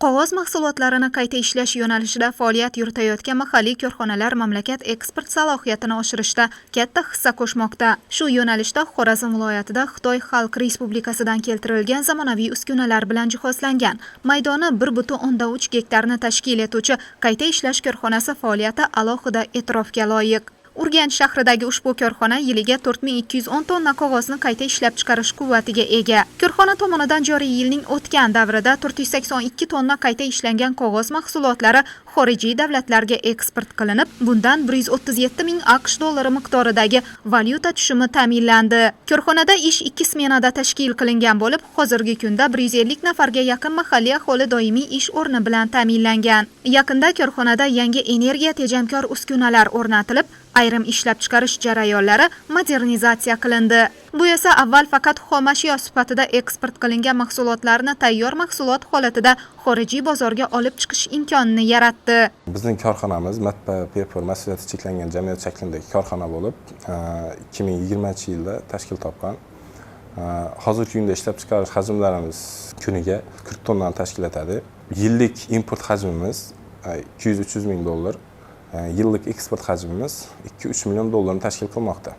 Qog'oz mahsulotlarini qayta ishlash yo'nalishida faoliyat yuritayotgan mahalliy korxonalar mamlakat eksport salohiyatini oshirishda katta hissa qo'shmoqda. Shu yo'nalishda Xorazm viloyatida Xitoy Xalq Respublikasidan keltirilgan zamonaviy uskunalar bilan jihozlangan, maydoni 1,3 gektarni tashkil etuvchi qayta ishlash korxonasi faoliyati alohida e'tirofga loyiq. Urganch shahridagi ushbu korxona yiliga 4210 tonna qog'ozni qayta ishlab chiqarish quvvatiga ega. Korxona tomonidan joriy yilning o'tgan davrida 482 tonna qayta ishlangan qog'oz mahsulotlari xorijiy davlatlarga eksport qilinib, bundan 137 ming AQSh dollari miqdoridagi valyuta tushumi ta'minlandi. Korxonada ish ikki smenada tashkil qilingan bo'lib, hozirgi kunda 150 nafarga yaqin mahalliy aholi doimiy ish o'rni bilan ta'minlangan. Yaqinda korxonada yangi energiya tejamkor uskunalar o'rnatilib, ayrim ishlab chiqarish jarayonlari modernizatsiya qilindi. Bu esa avval faqat xomashyo sifatida eksport qilingan mahsulotlarni tayyor mahsulot holatida xorijiy bozorga olib chiqish imkonini yaratdi. Bizning korxonamiz Matbaa Paper mas'uliyati cheklangan jamiyat shaklidagi korxona bo'lib, 2020-yilda tashkil topgan. Hozirgi kunda ishlab chiqarish hajmlarimiz kuniga 40 tonnani tashkil etadi. Yillik import hajmimiz 200-300 ming dollar, yillik eksport hajmimiz 2-3 million dollarni tashkil qilmoqda.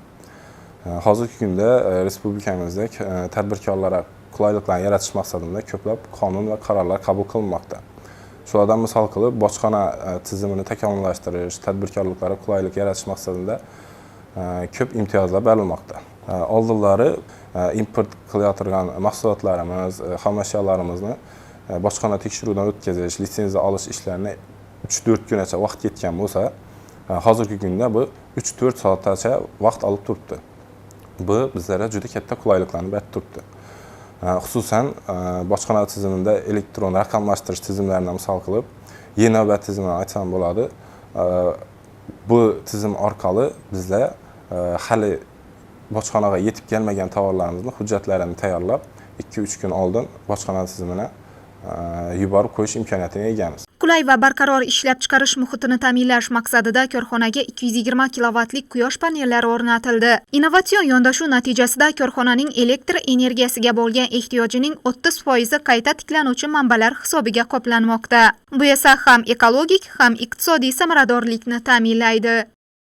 Hozirgi kunda respublikamizda tadbirkorlarga qulayliklarni yaratish maqsadida ko'plab qonun va qarorlar qabul qilinmoqda. Shulardan misol qilib, bojxona tizimini takomillashtirish, tadbirkorliklarga qulaylik yaratish maqsadida ko'p imtiyozlar berilmoqda. Oldinlari import qilayotgan mahsulotlarimiz, xom ashyolarimizni bojxona tekshiruvidan o'tkazish, litsenziya olish ishlarini 3-4 kungacha vaqt ketgan bo'lsa, hozirgi kunda bu 3-4 soatgacha vaqt olib turibdi. Bu bizlarga juda katta qulayliklarni berib turibdi. Xususan, bojxona tizimida elektron raqamlashtirish tizimlarini misol qilib, e-navbat tizimini aytsam bo'ladi. Bu tizim orqali bizlar hali bojxonaga yetib kelmagan tovarlarimizni hujjatlarini tayyorlab, 2-3 kun oldin bojxona tizimini yuborib qo'yish imkoniyatiga egamiz. Qulay va barqaror ishlab chiqarish muhitini ta'minlash maqsadida korxonaga 220 kilovatlik quyosh panellari o'rnatildi. Innovatsion yondashuv natijasida korxonaning elektr energiyasiga bo'lgan ehtiyojining 30% qayta tiklanuvchi manbalar hisobiga qoplanmoqda. Bu esa ham ekologik, ham iqtisodiy samaradorlikni ta'minlaydi.